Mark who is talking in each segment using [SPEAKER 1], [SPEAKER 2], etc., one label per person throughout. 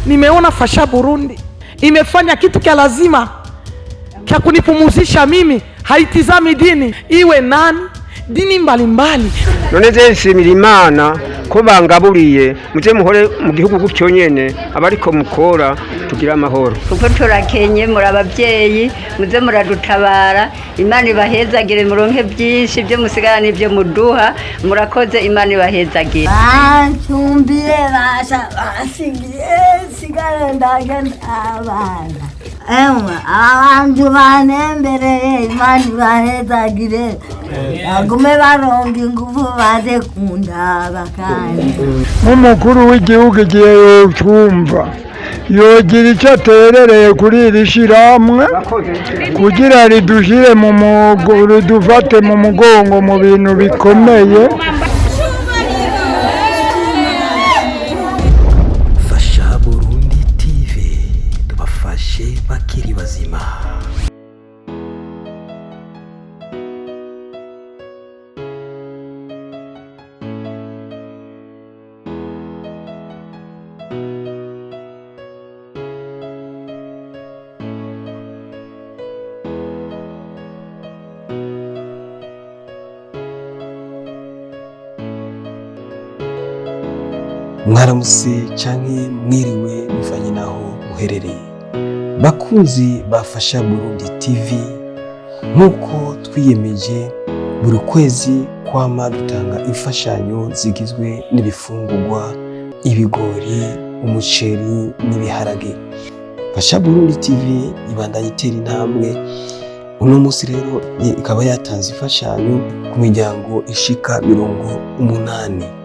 [SPEAKER 1] Nimeona Fasha Burundi imefanya kitu kya lazima kya kunipumuzisha mimi, haitizami dini iwe nani, dini mbalimbali.
[SPEAKER 2] None je nshimira Imana ko bangaburiye, muze muhore mu gihugu gutyo nyene, abariko mukora tugira amahoro.
[SPEAKER 3] Kuko turakenye, muri ababyeyi, muze muradutabara. Imana ibahezagire, muronke byinshi byo musigara n'ibyo muduha. Murakoze, Imana ibahezagire.
[SPEAKER 4] Bancumbiye basha basigiye sigare ndagenda abana emwe abantu banembereye, Imana ibahezagire, bagume baronga ingufu baze kundaba kandi.
[SPEAKER 5] Nk'umukuru w'igihugu, igihe yocyumva, yogira icyo aterereye kuri iri shyirahamwe kugira ridushyire mu mugo, ridufate mu mugongo mu bintu bikomeye.
[SPEAKER 6] Fasha Burundi TV, tubafashe bakiri bazima. Mwaramutse canke mwiriwe, bivanye naho muherereye, bakunzi bafasha Burundi TV. Nk'uko twiyemeje buri kwezi kwama dutanga imfashanyo zigizwe n'ibifungurwa, ibigori, umuceri n'ibiharage, Fasha Burundi TV ibandanya itera intambwe. Uno munsi rero ikaba yatanze imfashanyo ku miryango ishika 80.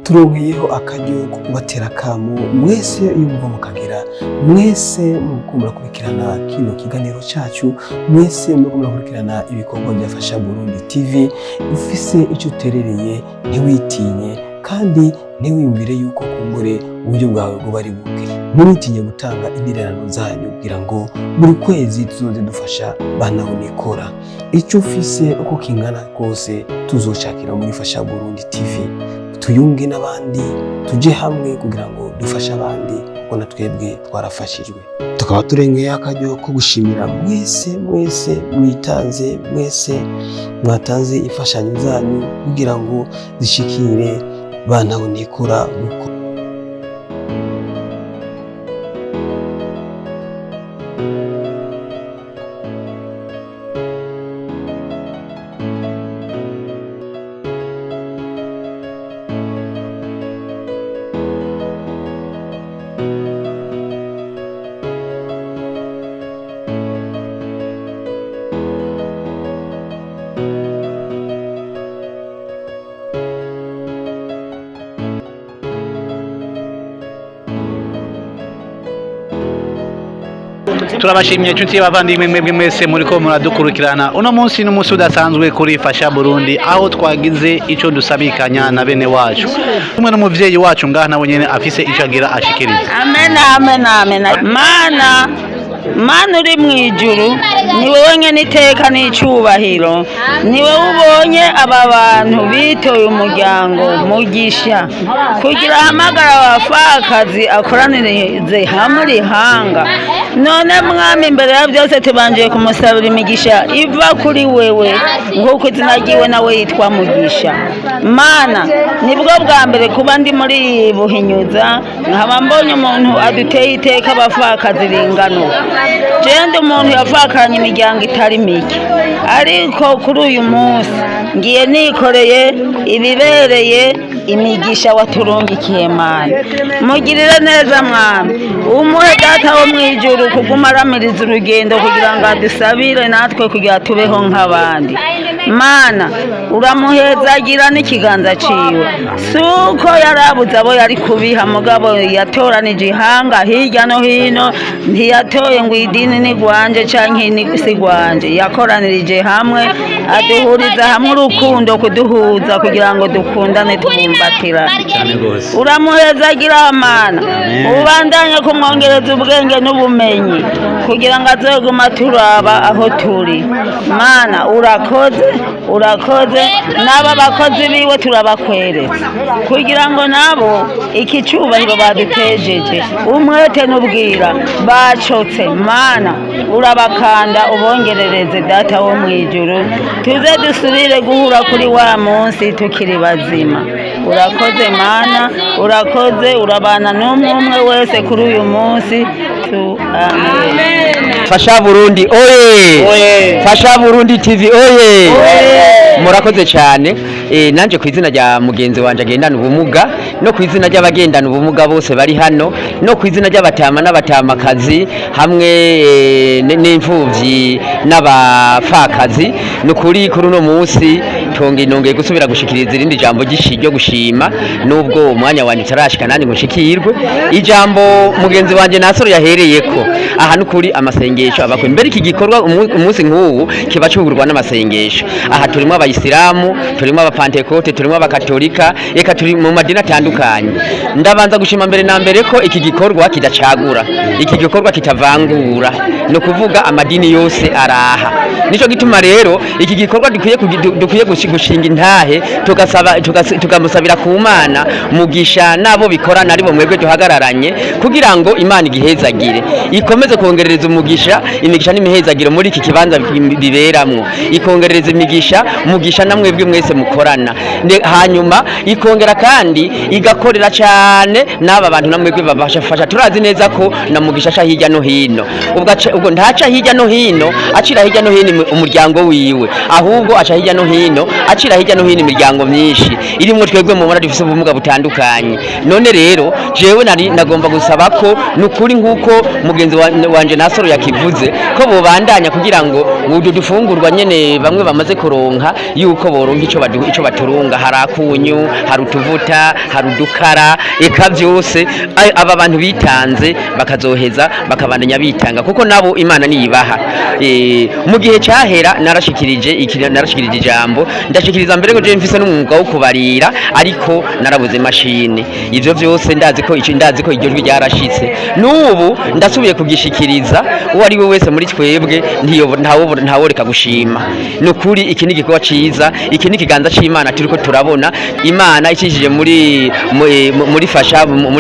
[SPEAKER 6] Turonkeyeho akaryo ko kubatera akamo mwese iyo muva mukagera, mwese muriko murakurikirana kino kiganiro cacu, mwese muriko murakurikirana ibikorwa byafasha Burundi TV. Ufise icyo uterereye, ntiwitinye kandi ntiwiyumvire yuko kumbure uburyo bwawe bwoba ari buke. Ntiwitinye gutanga intererano zanyu kugira ngo buri kwezi tuzoze dufasha banabonikora. Icyo ufise uko kingana kose tuzocakira muri Fasha Burundi TV. Tuyunge n'abandi, tujye hamwe kugira ngo dufashe abandi, kuko na twebwe twarafashijwe. Tukaba turengeye akaryo ko gushimira mwese, mwese mwitanze, mwese mwatanze imfashanyo zanyu kugira ngo zishikire bantahonikora muko.
[SPEAKER 7] Turabashimiye inshuti y'abavandimwe, mwebwe mwese muriko muradukurikirana. Uno munsi ni umunsi udasanzwe kuri Fasha Burundi, aho twagize ico dusabikanya na bene wacu, kumwe n'umuvyeyi wacu ngaha, nawe nyene afise ico agira ashikirize.
[SPEAKER 8] Amen, amen, amen. Mana, Mana uri mu ijuru, ni wowe nyene iteka n'icubahiro. Ni wowe ubonye aba bantu bitoye umuryango Mugisha kugira ahamagara abapfakazi, akoranirize hamwe rihanga. None Mwami, imbere ya byose tubanjiye kumusabira imigisha iva kuri wewe, nk'uko izina ryiwe nawe yitwa Mugisha. Mana, nibwo bwa mbere kuba ndi muri iyi Buhinyuza, nkaba mbonye umuntu aduteye iteka abapfakazi ringano. Jenda umuntu yavakaranye imiryango itari mike, ariko kuri uyu munsi ngiye nikoreye ibibereye imigisha waturungikiye. Mana, mugirire neza Mwami, umuhe Data wo mu ijuru kuguma aramiriza urugendo kugira ngo adusabire natwe kugira tubeho nk'abandi. Mana, uramuhezagira n'ikiganza ciwe. Si uko yarabuze abo yari kubiha, mugabo yatoranije ihanga hirya no hino. Ntiyatoye ngo idini ni rwanje canke ni si rwanje. Yakoranirije hamwe, aduhuriza hamwe urukundo, kuduhuza kugira ngo dukundane tubumbatira.
[SPEAKER 7] Cyane rwose.
[SPEAKER 8] Uramuhezagira Mana, ubandanye kumwongereza ubwenge n'ubumenyi kugira ngo azoguma turaba aho turi. Mana, urakoze, urakoze. N'aba bakozi biwe turabakweretse kugira ngo nabo iki cyubahiro badutejeje umwete n'ubwira bacotse. Mana, urabakanda, ubongerereze Data wo mu ijuru, tuze dusubire guhura kuri wa munsi tukiri bazima. Urakoze Mana, urakoze. Urabana n'umwe umwe wese kuri uyu munsi tu. Amen.
[SPEAKER 2] Fasha Burundi oye! Fasha Burundi TV oye! Murakoze cyane. Nanje ku izina rya mugenzi wanje agendana ubumuga, no ku izina ry'abagendana ubumuga bose bari hano, no ku izina ry'abatama n'abatamakazi hamwe n'imfuvyi n'abapfakazi, ni ukuri kuri uno munsi tonge nongeye gusubira gushikiriza irindi jambo ryo gushima, nubwo umwanya wanjye utarashika nandi ngo nshikirwe ijambo mugenzi wanje Nasoro yahereyeko. Aha nukuri amasengesho abakwe mbere iki gikorwa umunsi nk'ubu kiba cugurwa n'amasengesho. Aha turimo abayisilamu, turimo abapantekote, turimo abakatolika, eka turi mu madini atandukanye. Ndabanza gushima mbere na mbere ko iki gikorwa kidacagura, iki gikorwa kitavangura, ni ukuvuga amadini yose araha. Nico gituma rero iki gikorwa dukwiye gushinga intahe, tugasaba, tukamusabira ku Mana Mugisha nabo bikorana, aribo mwebwe duhagararanye, kugira ngo Imana igihezagire, ikomeze kongerereza umugisha, imigisha n'imihezagiro muri iki kibanza biberamwo, ikongerereza imigisha Mugisha na mwebwe mwese mukorana. Hanyuma ikongera kandi igakorera cyane n'aba bantu na mwebwe babasha fasha. Turazi neza ko na Mugisha aca hirya no hino, ubwo ntaca hirya no hino acira hirya no hino umuryango wiwe, ahubwo aca hirya no hino acira hirya no hino imiryango myinshi irimwo twebwe mubona dufise ubumuga butandukanye. None rero jewe nari nagomba gusaba ko nukuri nkuko mugenzi wanje Nasoro yakivuze, ko bobandanya kugira ngo udu dufungurwa nyene bamwe bamaze kuronka, yuko boronka ico baturunga. Hari akunyu, hari utuvuta, hari udukara, eka byose. Aba bantu bitanze bakazoheza bakabandanya bitanga, kuko nabo Imana niyibaha. Mu gihe cyahera narashikirije ijambo, ndashikiriza mbere ko je mfise n'umwuga wo kubarira, ariko narabuze mashini. Ivyo vyose ndazi ko iryo jwi ryarashitse. N'ubu ndasubiye kugishikiriza. Uwo ari we wese muri twebwe ntaworeka gushima. Ni ukuri iki ni igikorwa ciza, iki ni ikiganza c'Imana turiko turabona. Imana icishije muri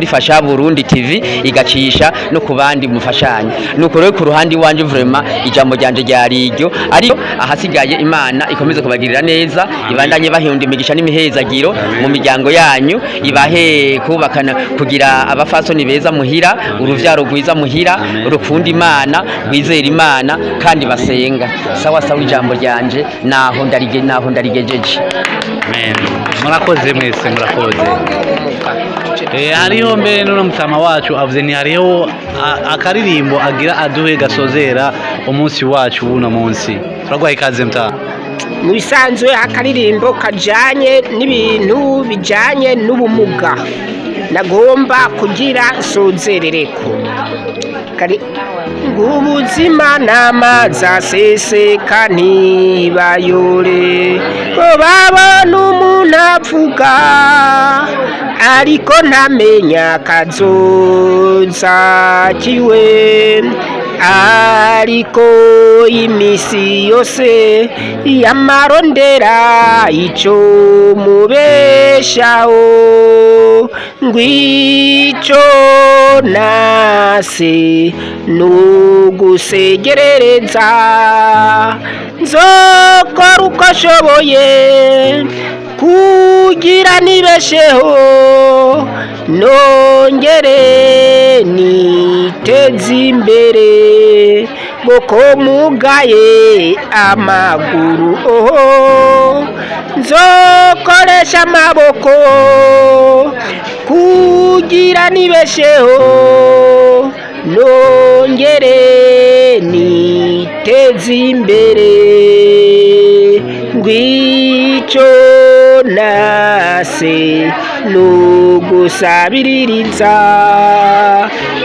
[SPEAKER 2] Fasha Burundi TV, igacisha no ku bandi mufashanya. Nuko rero ku ruhande iwanje, vraiment ijambo ryanje ryari iryo, ariko ahasigaye Imana ikomeze kubagirira neza, ibandanye bahunda imigisha n'imihezagiro mu miryango yanyu, ibahe kubakana, kugira abafasoni beza muhira, uruvyaro rwiza muhira, rukunda Imana, rwizera Imana kandi basenga. Sawa sawa, ijambo ryanje naho ndarigejeje.
[SPEAKER 7] Amen. Murakoze mwese, murakoze. Hariho mbere n'uno mutama wacu avuze ni hariho akaririmbo agira aduhe gasozera umunsi wacu w'uno munsi. Turaguhaye ikaze, mutama.
[SPEAKER 9] Mu bisanzwe akaririmbo kajanye n'ibintu bijanye n'ubumuga nagomba kugira nsozerereko. Kari Ubuzima n'amazi aseseka ntibayore, ngo babona umuntu avuga ariko ntamenya kazoza kiwe. Ariko imisi yose yamarondera ico mubeshaho, ngwico nase nugusegerereza. Nzokora uko ashoboye kugira nibesheho, nongere niteze imbere, ngo ko mugaye amaguru, oho, nzokoresha amaboko kugira nibesheho, nongere niteze imbere, ngwico nase nugusabiririza.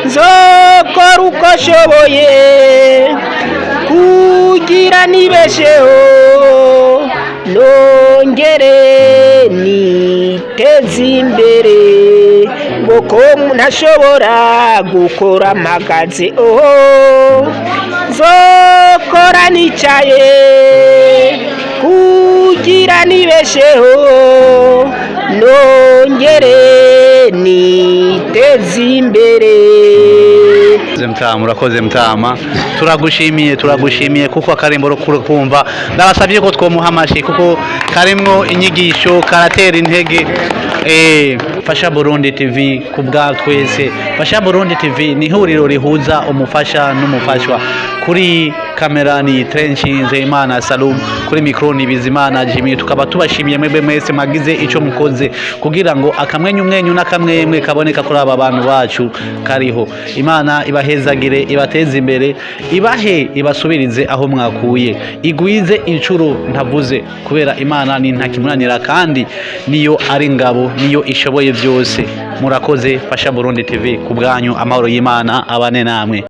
[SPEAKER 9] Nzokora uko ashoboye kugira nibesheho, nongere niteze imbere, ngo ko ntashobora gukora mpagaze, oho, nzokora nicaye kugira nibesheho, nongere niteze imbere.
[SPEAKER 7] Mutama, urakoze mutama, turagushimiye, turagushimiye kuko akarimbo kumva. Ndabasabye ko twomuha amashi kuko karimwo inyigisho, karatera intege. Fasha Burundi TV ku bwa twese. Fasha Burundi TV ni ihuriro rihuza umufasha n'umufashwa. Kuri kamera ni Trenchi Nzeyimana Salum, kuri mikro ni Bizimana Jimmy. Tukaba tubashimiye mwebwe mwese mwagize ico mukoze kugira ngo akamwenyu mwenyu n'akamwemwe kaboneka kuri aba bantu bacu kariho. Imana ibahezagire, ibateze imbere, ibahe, ibasubirize aho mwakuye, igwize inshuro ntavuze, kubera Imana ni ntakimunanira kandi niyo ari ingabo, niyo ishoboye byose. Murakoze. Fasha Burundi TV ku bwanyu. Amahoro y'Imana abane namwe.